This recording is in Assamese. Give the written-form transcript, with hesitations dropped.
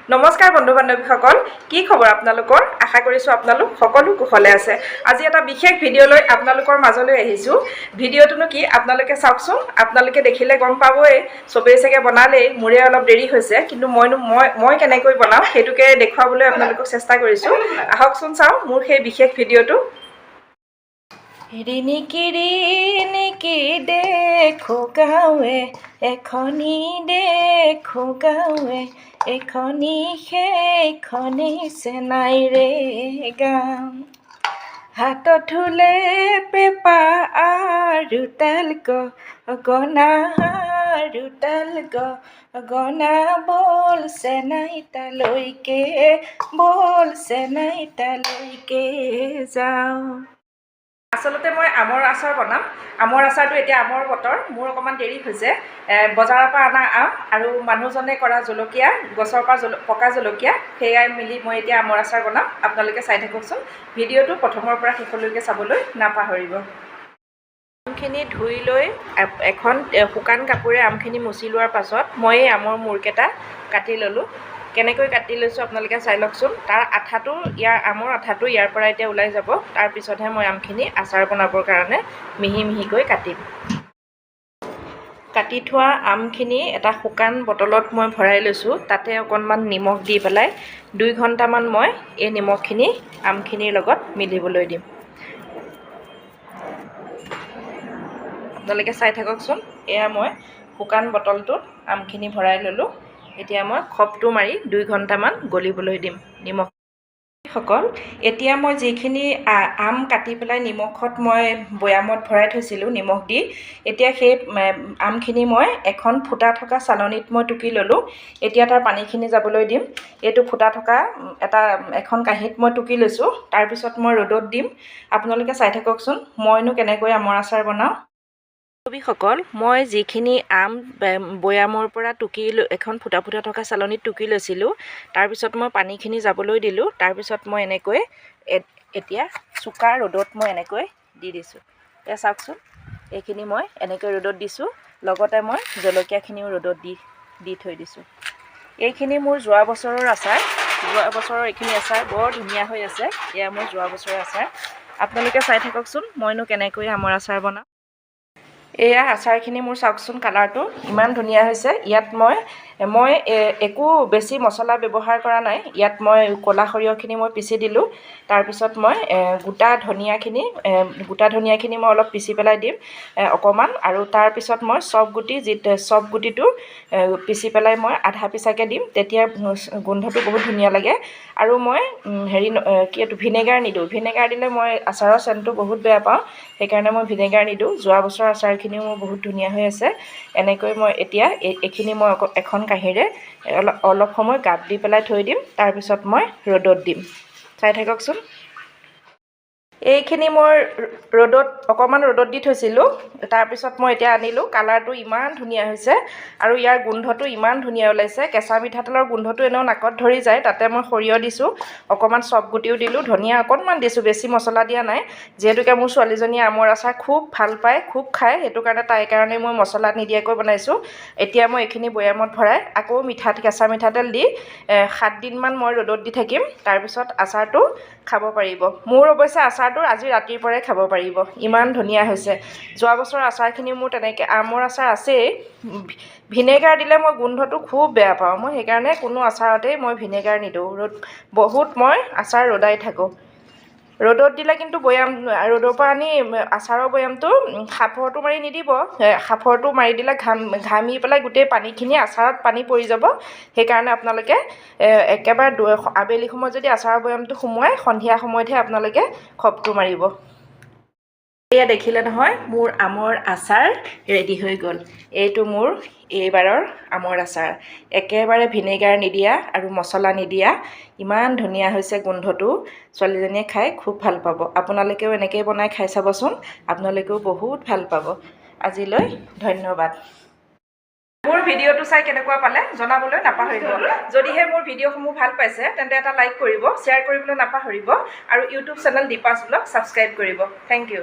নমস্কাৰ বন্ধু বান্ধৱীসকল, কি খবৰ আপোনালোকৰ? আশা কৰিছোঁ আপোনালোক সকলো কুশলে আছে। আজি এটা বিশেষ ভিডিঅ' লৈ আপোনালোকৰ মাজলৈ আহিছোঁ। ভিডিঅ'টোনো কি, আপোনালোকে চাওকচোন। আপোনালোকে দেখিলে গম পাবই, চবেই চাগে বনালেই, মোৰে অলপ দেৰি হৈছে। কিন্তু মইনো মই মই কেনেকৈ বনাওঁ, সেইটোকে দেখুৱাবলৈ আপোনালোকক চেষ্টা কৰিছোঁ। আহকচোন চাওঁ মোৰ সেই বিশেষ ভিডিঅ'টো। ৰিণিকি ৰিণিকি দেখো গাঁৱে এখনি, দেখো গাঁৱে এখনি, সেইখনি চেনাই ৰে গাঁও। হাতত ঢোলে, পেঁপা আৰু তাল গগনা, আৰু তাল গগনা, বল চেনাই তালৈকে, বল চেনাই তালৈকে যাওঁ। আচলতে মই আমৰ আচাৰ বনাম। আমৰ আচাৰটো, এতিয়া আমৰ বতৰ, মোৰ অকণমান দেৰি হৈছে। বজাৰৰ পৰা অনা আম আৰু মানুহজনে কৰা জলকীয়া, গছৰ পৰা পকা জলকীয়া, সেয়াই মিলি মই এতিয়া আমৰ আচাৰ বনাম। আপোনালোকে চাই থাককচোন ভিডিঅ'টো, প্ৰথমৰ পৰা শেষলৈকে চাবলৈ নাপাহৰিব। আমখিনি ধুই লৈ এখন শুকান কাপোৰে আমখিনি মুচি লোৱাৰ পাছত মই এই আমৰ মূৰকেইটা কাটি ল'লোঁ। কেনেকৈ কাটি লৈছোঁ, আপোনালোকে চাই লওকচোন। তাৰ আঠাটো, ইয়াৰ আমৰ আঠাটো ইয়াৰ পৰা এতিয়া ওলাই যাব। তাৰপিছতহে মই আমখিনি আচাৰ বনাবৰ কাৰণে মিহি মিহিকৈ কাটিম। কাটি থোৱা আমখিনি এটা শুকান বটলত মই ভৰাই লৈছোঁ। তাতে অকণমান নিমখ দি পেলাই 2 ঘণ্টামান মই এই নিমখখিনি আমখিনিৰ লগত মিলিবলৈ দিম। আপোনালোকে চাই থাককচোন। এয়া মই শুকান বটলটোত আমখিনি ভৰাই ল'লোঁ। এতিয়া মই খপটো মাৰি 2 ঘণ্টামান গলিবলৈ দিম নিমখ সকল। এতিয়া মই যিখিনি আম কাটি পেলাই নিমখত মই বৈয়ামত ভৰাই থৈছিলোঁ নিমখ দি, এতিয়া সেই আমখিনি মই এখন ফুটা থকা চালনীত মই টুকি ল'লোঁ। এতিয়া তাৰ পানীখিনি যাবলৈ দিম। এইটো ফুটা থকা এটা এখন কাঁহীত মই টুকি লৈছোঁ। তাৰপিছত মই ৰ'দত দিম। আপোনালোকে চাই থাককচোন, মইনো কেনেকৈ আমৰ আচাৰ বনাওঁ। বান্ধৱীসকল, মই যিখিনি আম বৈয়ামৰ পৰা টুকি এখন ফুটা ফুটা থকা চালনীত টুকি লৈছিলোঁ, তাৰপিছত মই পানীখিনি যাবলৈ দিলোঁ। তাৰপিছত মই এনেকৈ এতিয়া চোকা ৰ'দত মই এনেকৈ দি দিছোঁ। এয়া চাওকচোন, এইখিনি মই এনেকৈ ৰ'দত দিছোঁ। লগতে মই জলকীয়াখিনিও ৰ'দত দি দি থৈ দিছোঁ। এইখিনি মোৰ যোৱা বছৰৰ আচাৰ। যোৱা বছৰৰ এইখিনি আচাৰ বৰ ধুনীয়া হৈ আছে। এয়া মোৰ যোৱা বছৰৰ আচাৰ। আপোনালোকে চাই থাককচোন, মইনো কেনেকৈ আমৰ আচাৰ বনাওঁ। এয়া আচাৰখিনি মোৰ চাওকচোন, কালাৰটো ইমান ধুনীয়া হৈছে। ইয়াত মই মই একো বেছি মছলা ব্যৱহাৰ কৰা নাই। ইয়াত মই ক'লা সৰিয়হখিনি মই পিচি দিলোঁ। তাৰপিছত মই গোটা ধনিয়াখিনি মই অলপ পিচি পেলাই দিম অকণমান। আৰু তাৰপিছত মই চফ গুটি, যি চফ গুটিটো পিচি পেলাই মই আধা পিচাকৈ দিম। তেতিয়া গোন্ধটো বহুত ধুনীয়া লাগে। আৰু মই হেৰি, কি এইটো, ভিনেগাৰ নিদিওঁ। ভিনেগাৰ দিলে মই আচাৰৰ চেণ্টটো বহুত বেয়া পাওঁ। সেইকাৰণে মই ভিনেগাৰ নিদিওঁ। যোৱা বছৰৰ আচাৰখিনিও মোৰ বহুত ধুনীয়া হৈ আছে। এনেকৈ মই এতিয়া এইখিনি মই এখন কাঁহীৰে অলপ অলপ সময় গাপ দি পেলাই থৈ দিম। তাৰপিছত মই ৰ'দত দিম। চাই থাককচোন। এইখিনি মই ৰ'দত অকণমান ৰ'দত দি থৈছিলোঁ। তাৰপিছত মই এতিয়া আনিলোঁ। কালাৰটো ইমান ধুনীয়া হৈছে আৰু ইয়াৰ গোন্ধটো ইমান ধুনীয়া ওলাইছে। কেঁচা মিঠাতেলৰ গোন্ধটো এনেও নাকত ধৰি যায়। তাতে মই সৰিয়হ দিছোঁ অকণমান, চফ গুটিও দিলোঁ, ধনিয়া অকণমান দিছোঁ, বেছি মছলা দিয়া নাই। যিহেতুকে মোৰ ছোৱালীজনীয়ে আমৰ আচাৰ খুব ভাল পায়, খুব খায়, সেইটো কাৰণে তাইৰ কাৰণে মই মছলা নিদিয়াকৈ বনাইছোঁ। এতিয়া মই এইখিনি বৈয়ামত ভৰাই আকৌ কেঁচা মিঠাতেল দি 7 দিনমান মই ৰ'দত দি থাকিম। তাৰপিছত আচাৰটো খাব পাৰিব। মোৰ অৱশ্যে আচাৰটো আজি ৰাতিৰ পৰাই খাব পাৰিব, ইমান ধুনীয়া হৈছে। যোৱা বছৰৰ আচাৰখিনি মোৰ তেনেকৈ আমৰ আচাৰ আছেই। ভিনেগাৰ দিলে মই গোন্ধটো খুব বেয়া পাওঁ। মই সেইকাৰণে কোনো আচাৰতেই মই ভিনেগাৰ নিদিওঁ। ৰ'দ বহুত, মই আচাৰ ৰ'দাই থাকোঁ। ৰ'দত দিলে কিন্তু বৈয়াম ৰ'দৰ পৰা আনি আচাৰৰ বৈয়ামটো সাঁফৰটো মাৰি নিদিব। সাঁফৰটো মাৰি দিলে ঘামি পেলাই গোটেই পানীখিনি আচাৰত পানী পৰি যাব। সেইকাৰণে আপোনালোকে একেবাৰে আবেলি সময়ত যদি আচাৰৰ বৈয়ামটো সোমোৱায়, সন্ধিয়া সময়তহে আপোনালোকে খপটো মাৰিব। এয়া দেখিলে নহয়, মোৰ আমৰ আচাৰ ৰেডি হৈ গ'ল। এইটো মোৰ এইবাৰৰ আমৰ আচাৰ, একেবাৰে ভিনেগাৰ নিদিয়া আৰু মছলা নিদিয়া। ইমান ধুনীয়া হৈছে গোন্ধটো, ছোৱালীজনীয়ে খাই খুব ভাল পাব। আপোনালোকেও এনেকেই বনাই খাই চাবচোন, আপোনালোকেও বহুত ভাল পাব। আজিলৈ ধন্যবাদ। মোৰ ভিডিঅ'টো চাই কেনেকুৱা পালে জনাবলৈ নাপাহৰিব। যদিহে মোৰ ভিডিঅ'সমূহ ভাল পাইছে, তেন্তে এটা লাইক কৰিব, শ্বেয়াৰ কৰিবলৈ নাপাহৰিব আৰু ইউটিউব চেনেল দীপাছ ব্লগ ছাবস্ক্ৰাইব কৰিব। Thank U.